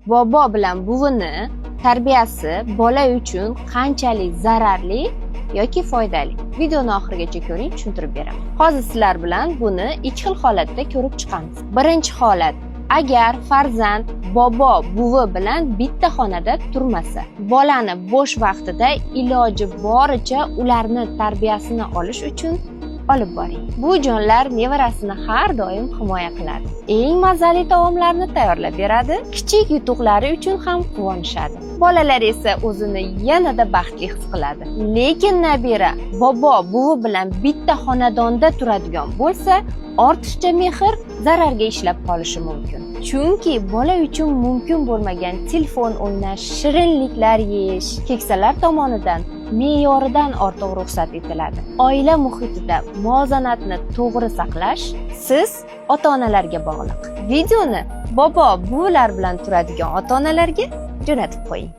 Bobo bilan buvini tarbiyasi bola uchun qanchalik zararli yoki foydali? Videoni oxirigacha ko'ring, tushuntirib beraman. Hozir sizlar bilan buni ikki xil holatda ko'rib chiqamiz. Birinchi holat: agar farzand bobo, buvi bilan bitta xonada turmasa, bolani bo'sh vaqtida iloji boricha ularni tarbiyasini olish uchun olib boring. Bu jonlar nevarasini har doim himoya qiladi. Eng mazali taomlarni tayyorlab beradi, kichik yutuqlari uchun ham quvonishadi. Bolalar esa o'zini yanada baxtli his qiladi. Lekin nabira bobo, buvi bilan bitta xonadonda turadigan bo'lsa, ortiqcha mehr zararga ishlab qolishi mumkin. Chunki bola uchun mumkin bo'lmagan telefon o'ynash, shirinliklar yeyish keksalar tomonidan me'yoridan ortiq ruxsat etiladi. Oila muhitida muvozanatni to'g'ri saqlash siz ota-onalarga bog'liq. Videoni bobo, buvilar bilan turadigan ota-onalarga jo'natib qo'ying.